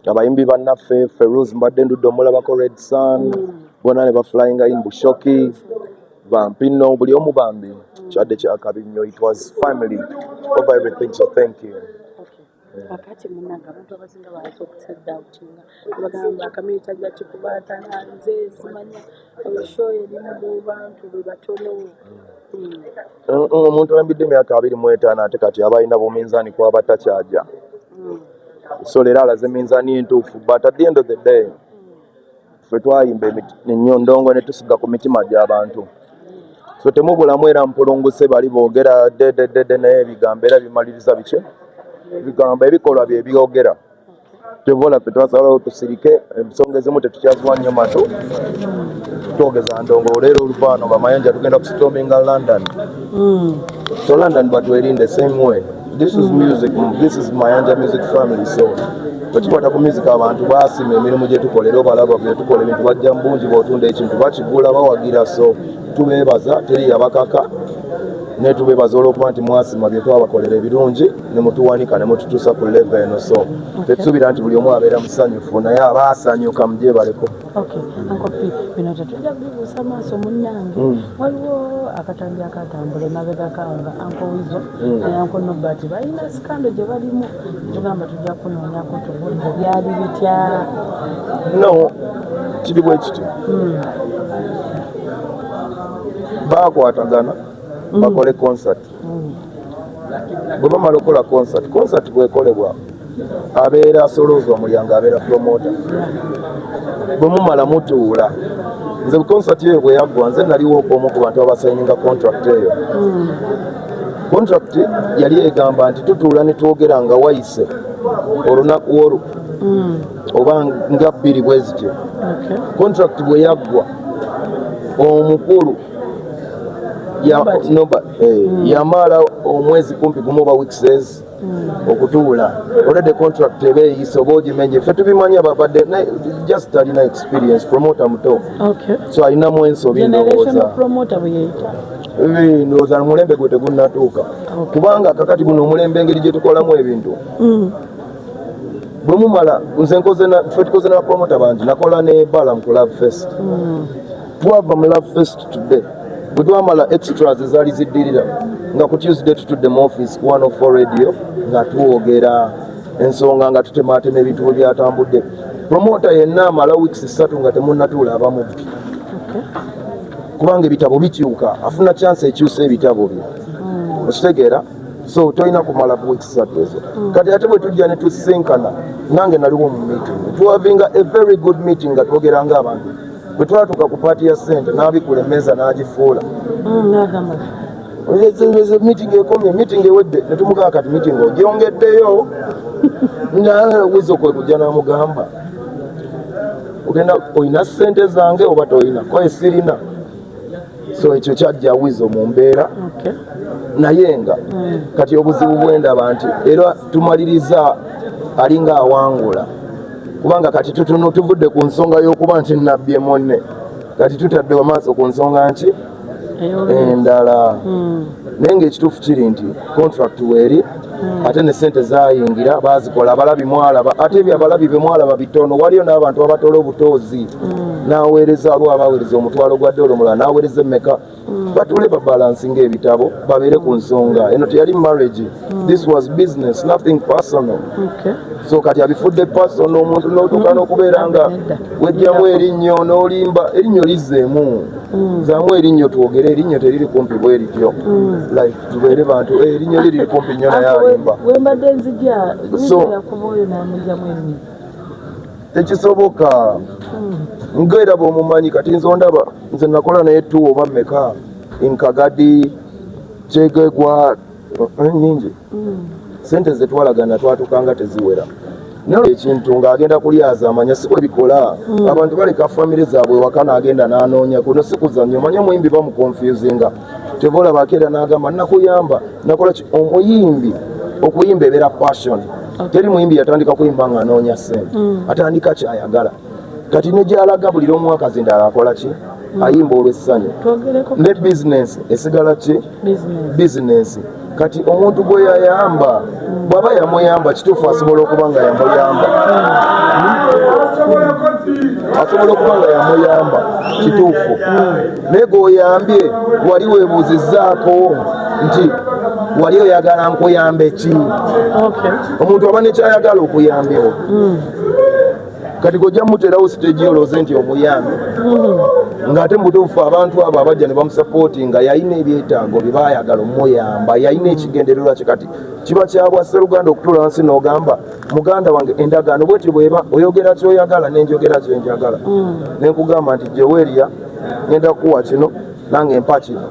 Abayimbi bannaffe, Feruz mbadde ndudde omulabako, Red Sun, bonna ne baflyinga in, Bushoki, Bampino, buli omu bambi kyadde kyakabi nnyo. It was family over everything, so thank you. Kakati munange, abantu abasinga bayasa okusadoutinga, bagamba akamiri tajja kikubaatana. Nze simanya show erimu mu bantu be batono. Omuntu ayambidde emyaka 25, ate kati aba alina buminzaani kwaba takyaja. So leero alaze minzaani entuufu, but at the end of the day ffe twayimba ennyo ndongo ne tusiga ku mitima gy'abantu, so temubulamu era mpulunguse bali boogera dededede, naye ebigambo era bimaliriza biki? Ebigambo, ebikolwa bye byogera. Kyovola ffe twasalawo tusirike, ensonga ezimu tetukyaziwa nnyo matu, twogeza ndongo. Olero oluvaano bamayanja tugenda kustorminga London. So London batwerinde same way. This is music, this is Mayanja Music family. So bwekikwata ku music, abantu basima emirimu gye tukola era obalaba bye tukola, ebintu bajja mu bungi, bwotunda ekintu bakigula, bawagira. So tubeebaza, teri yabakaka, naye tubeebaza olw'okuba nti mwasima bye twabakolera ebirungi ne mutuwanika ne mututuusa ku level eno. So tetusuubira nti buli omu abeera musanyufu, naye aba asanyuka mugyebaleko. Okay, Uncle P, bino tetujja kubibuusa maaso munnange. Waliwo akatambi akatambula emabegako awo nga Uncle Wizo ne Uncle Nobert balina scandal gye balimu. Tugamba tujja kunoonyako tubulire byali bitya. No, kiri bwe kityo. Bakwatagana bakole concert. Bwe bamala okukola concert, concert bwekolebwa abeera asolooza omulyango, abeera promoter. Bwe mumala mutuula, nze concert eyo bwe yaggwa, nze naliwo omu ku bantu abasayininga contract eyo. Contract yali egamba nti tutuula ne twogera nga wayise olunaku olwo oba nga 2 bwe zityo. Contract bwe yaggwa, omukulu Norbert, yamala omwezi kumpi gumu oba weeks okutuula. Already contract eba eyise oba ogimenye, ffe tubimanyi. Ababadde just talina experience, promoter muto. So alinamu ensobi. Generational Ndowooza promoter bwe yeyita. Ndowooza omulembe gwe tegunnatuuka, kubanga kakati guno omulembe, engeri gye tukolamu ebintu, bwe mumala, nze nkoze ffe tukoze na promoter bangi. Nakola ne Balam ku Love Fest. Twava mu Love Fest today, bwe twamala extras ezaali ziddirira, nga ku Tuesday tutudde mu office ku 104 Radio nga twogera ensonga, nga tutematema ebintu bwe byatambudde. Promoter yenna amala weeks 3 nga temunnatuula aba mubbi, kubanga ebitabo bikyuka, afuna chance ekyusa ebitabo bye, okitegeera? So tolina kumala ku weeks 3 ezo. Kati ate bwe tujja ne tusisinkana, nange naliwo mu meeting, twavinga a very good meeting nga twogera ng'abantu. Bwe twatuuka ku part ya ssente, n'abikula emmeeza n'agifuula. N'agamba Meeting ekomye, meeting ewedde. Netumugamba, kati meeting ogyongeddeyo? Wizo kwe kujja n'amugamba, ogenda olina ssente zange oba tolina? Koye sirina. So ekyo kyajja Wizo mu mbeera. Naye nga kati obuzibu bwendaba nti era tumaliriza alinga awangula, kubanga kati tutuno tuvudde ku nsonga y'okuba nti nabbye munne, kati tutadde amaaso ku nsonga nki endala. Naye ngaekituufu kiri nti contract weeri, ate ne sente zayingira, bazikola, abalabi mwalaba. Ate ebyo abalabi bye mwalaba bitono, waliyo n'abantu abatola obutoozi n'aweereza, aliwo abaweereza omutwalo gwa dola, omulala n'aweereza emmeka. Batule babalansinga ebitabo, babeere ku nsonga eno. Teyali marriage, this was business, nothing personal. So kati abifudde personal, omuntu n'otuuka n'okubeera nga wejjamu erinnyo n'olimba erinnyo lizzeemu zaamu erinnyo, twogere erinnyo teriri kumpi bwe lityo, like tubeere bantu, erinnyo liri kumpi nnyo naye alimba. Wembadde nzija yakuba oyo n'amugyamu ennyo. Tekisoboka, ngaera bw'omumanyi. Kati nze ondaba, nze nakola naye tuwa oba mmeka, nkagadi kyegegwa nyingi, sente zetwalagana twatukanga teziwera. Naye ekintu ng'agenda kulyaza amanya si bwe bikola. Abantu baleka famire zaabwe waka n'agenda n'anoonya. Kuno si kuzannya. Omanye omuyimbi bamuconfusinga, kyova olaba akeera n'agamba nakuyamba, nakola ki. Omuyimbi okuyimba ebeera passion. Teri muyimbi yatandika kuyimba ng'anoonya sente, atandika kyayagala. Kati ne gyalaga buli lwomwaka zindala akola ki? Ayimba olw'essanyu. Twogereko. Ne bizinensi esigala ki? Business. Bizinensi. Kati omuntu gwe yayamba, bw'aba yamuyamba kituufu, asobola okuba nga yamuyamba. Asobola okuba nga yamuyamba, kituufu, naye gweoyambye wali weebuuzizzaako nti wali oyagala nkuyambe ki? Omuntu aba nekyayagala okuyambibwa. Kati gojja muterawo stage, olowooze nti omuyambe, ng'ate mu butuufu abantu abo abajja ne bamusapootinga yalina ebyetaago bye baayagala omuyamba, yalina ekigendererwa kye. Kati kiba kyabwa sseruganda okutuula wansi n'ogamba, "Muganda wange, endagaano bweti bweba, oyogera kyoyagala nenjogera kyenjagala, nenkugamba nti Jeweria, ngenda kukuwa kino, nange mpa kino."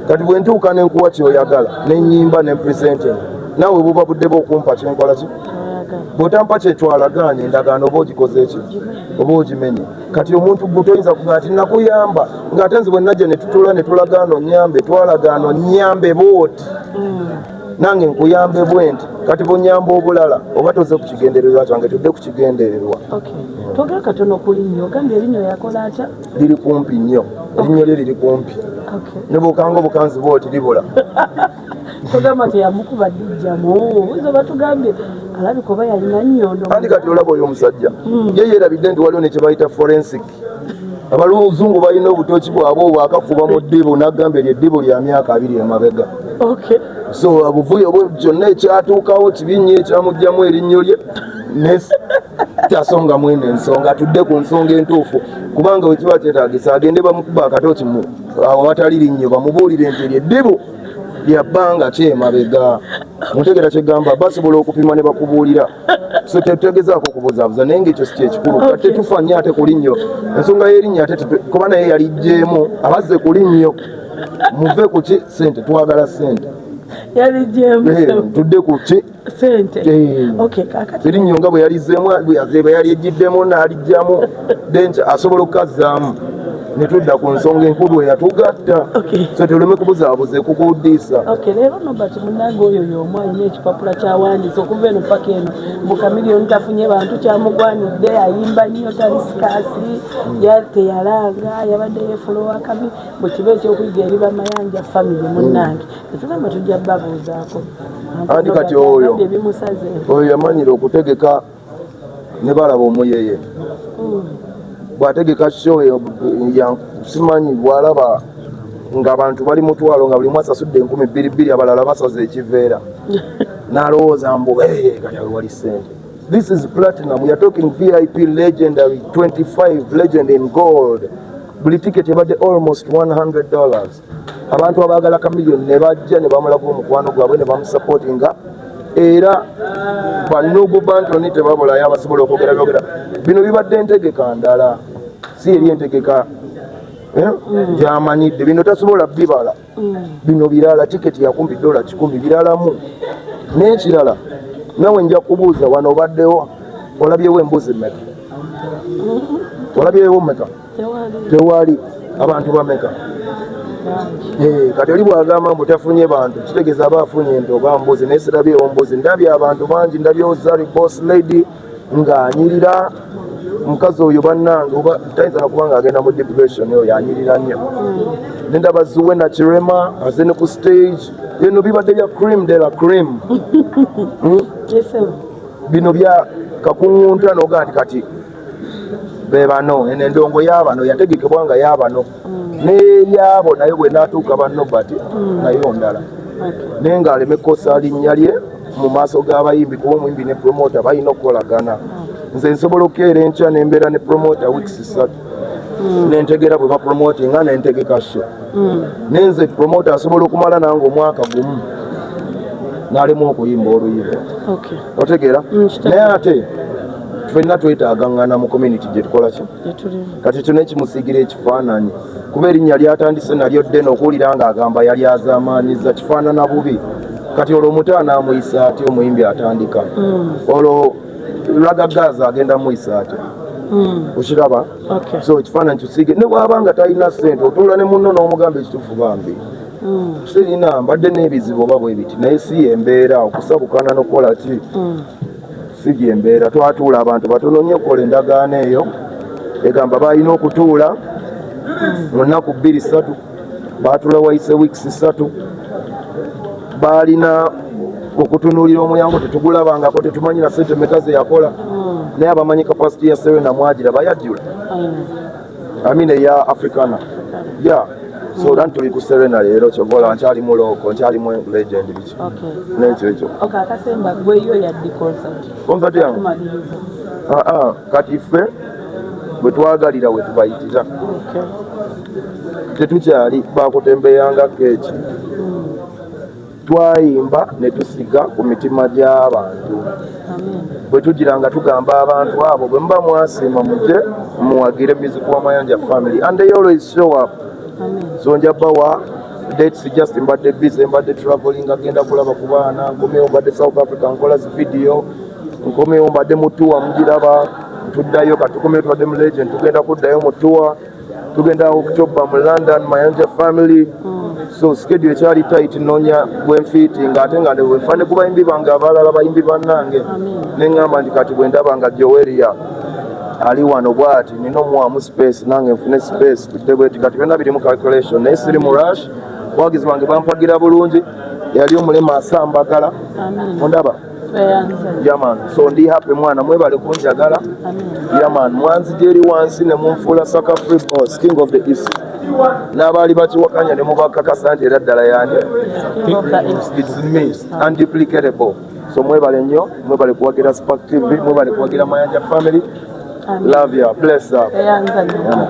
Kati bwe ntuuka nenkuwa kyoyagala, nenyimba, nempresenting, naawe buba budde bwokumpa kyenkola ki? Bw'otampa kyetwalagaanye, endagaano oba ogikoze ki? Oba ogimenye. Kati omuntu gwe toyinza kugamba nti nakuyamba, ng'ate nze bwe najja ne tutuula ne tulagaana onyambe, twalagaana onyambe bwoti, nange nkuyambe bwe nti. Kati bwonyamba obulala, oba toze ku kigendererwa kyange. Tudde ku kigendererwa. Twogera katono ku linnyo. Ogambye erinnyo yakola atya? Liri kumpi nnyo, erinnyo lye liri kumpi. Ne bwokanga obukanzi bwoti, libula. Togamba teyamukuba dijjamu wizo, batugambye alabika oba yalina nnyondo. Andi kati olaba oyo omusajja ye yeerabidde nti waliwo nekyebayita forensic. Abaluzungu balina obutoki bwabwe obwo akafuba mu ddibu, nagamba eryo eddibu lya myaka 20 emabega. So obuvuyo bwe kyonna ekyatuukawo kibi nnyo, ekyamugjamu erinnyo lye kyasonga mwene ensonga. Tudde ku nsonga entuufu, kubanga wekiba kyetagisa agende bamukuba akatoki mu awatali linnyo, bamubuulire nti eryo eddibu lya bbanga kyemabega. Mutegera kyegamba, basobola okupima ne bakubuulira. So tetutegezaako okubuzaabuza, naye ngaekyo si kyekikulu. Kati tetufa nnyo ate ku linnyo, ensonga y'erinnyo ate kuba naye yaligjeemu. Abazze ku linnyo, muve ku ki? Sente, twagala sente. Yaligjeemu. Tudde ku ki? Sente. Eh. Erinnyo nga bwe yalizzeemu, bwe yalyegiddemu n'alijjamu, then asobola okukazzaamu ne tudda ku nsonga enkulu eyatugatta. So tuleme kubuzaabuza ekukudiisa. Leero Nobert munange oyo y'omu alina ekipapula kyawandiise okuva eno paka eno mbu Chameleone tafunye bantu kyamugwanidde, ayimba nnyo, tali scarce, teyalanga, yabadde yefuula owakabi. Bwe kiba ekyokuyiga eri bamayanja family, munnange tetugamba tujja babuuzaako. Anti kati oyo ebimusaze. Oyo yamanyira okutegeka ne balaba omuyeye bw'ategeka show eyo, simanyi bw'alaba ng'abantu bali mutwalo, nga buli mu asasudde 2000, abalala basaze ekiveera, n'alowooza mbu, "Eh, kati awe wali sente." This is platinum, we are talking VIP, legendary 25, legend in gold. Buli ticket ebadde almost $100. Abantu abaagala Chameleone ne bajja ne bamulaga omukwano gwabwe ne bamusupportinga, era banugu bantoni tebabulayo abasobola okwogera byogera. Bino bibadde entegeka ndala, si eri entegeka, eh, gyamanyidde. Bino tasobola bibala, bino birala. Tiketi yakumbi $100, biralamu. N'ekirala, nawe nja kubuuza wano, obaddewo, olabyewo embuzi mmeka? Olabyewo mmeka? Tewali. Tewali. Abantu bameka? Bangi. Eh, kati oli bwagamba mbu tafunye bantu, kitegeeza aba afunye ente oba mbuzi, naye sirabyewo mbuzi, ndabye abantu bangi. Ndabyewo Zari Boss Lady ng'anyirira. Mukazi oyo bannange, oba tayinza nakuba ng'agenda mu depression, oyo anyirira nnyo. Nendaba Zuena Kirema aze ne ku stage. Eno bibadde bya cream de la cream. Yes, sir. Bino bya kakuŋŋunta noga nti kati be bano, eno endongo y'abano yategekebwa nga y'abano n'eryabo, naye bwe naatuuka banno bati nayo ndala, naye ng'aleme kukosa linnya lye mu maaso g'abayimbi, kuba omuyimbi ne promota balina okukolagana. Nze nsobola okukeera enkya nembeera ne promota weeks 3, nentegera bwe bapromotinga, nentegeka show, naye nze promota asobola okumala nange omwaka gumu n'alemu okuyimba oluyimba. Otegeera? Kitegeera. Naye ate ffenna twetaagaŋŋana mu community gye tukola ki. Gyetulimu. Kati kyo nekimusiigira ekifaananyi, kuba erinnya lyatandise nalyo ddene, okuwulira ng'agamba yali azaamaanyiza, kifaanana bubi. Kati olwo omuto anaamuyisa atya? Omuyimbi atandika olwo Ragga Gaza agenda muyisa atya? Okiraba? So ekifaananyi kisiige, ne bw'aba nga talina ssente, otuula ne munno n'omugamba ekituufu, "Bambi, sirina, mbadde n'ebizibu oba bwe biti," naye si embeera okusabukana n'okukola ki, si gyembeera. Twatuula abantu batono nnyo okukola endagaano eyo, egamba balina okutuula mu nnaku 2, 3. Baatuula, wayise weeks 3, baalina Okutunuulira omulyango tetugulabangako, tetumanyi na sente meka ze yakola, naye abamanyi capacity ya Serena mwagira bayajjula. I mean, eya Africana, yeah. So then tuli ku Serena leero, kyovola nkyalimu looko, nkyalimu legend, biki nekyo ekyo. Okay, akasemba gweyo yaddi concert? Concert yange? Tumaliriza. Ah, ah, kati ffe bwe twagalira we tubayitira. Tetukyali bakutembeyanga keeki. Twayimba ne tusiga ku mitima gy'abantu. Bwe tugira nga tugamba abantu abo, bwe muba mwasiima, mujje muwagire music wa Mayanja Family, and they always show up. So nja bawa dates, just mbadde busy, mbadde traveling, agenda kulaba ku baana, nkomyewo, mbadde South Africa nkola zi video, nkomyewo, mbadde mu tour, mugiraba, tuddayo. Katukomyewo, tubadde mu Legend, tugenda kuddayo mu tour, tugenda October mu London, Mayanja Family. So schedule ekyali tight, nonya bwenfiiti nga ate nga bwenfa ne ku bayimbi bange abalala, bayimbi bannange, neŋŋamba nti kati bwe ndaba nga Joweria ali wano bwati, nina omuwamu space, nange nfune space, tudde bweti. Kati byonna biri mu calculation, naye siri mu rush. Abawagizi bange bampagira bulungi, yali omulema asambagala, ondaba. Yeah man, so ndi happy mwana, mwebale kunjagala. Yeah man, mwanzija eri wansi ne munfuula Saka Free Boss, King of the East, n'abaali bakiwakanya ne mubakakasa nti era ddala yani. It's me, unduplicatable. So mwebale nnyo, mwebale kuwagira Spark TV, mwebale kuwagira Mayanja Family. Love ya, bless up. Eyanza nnyo.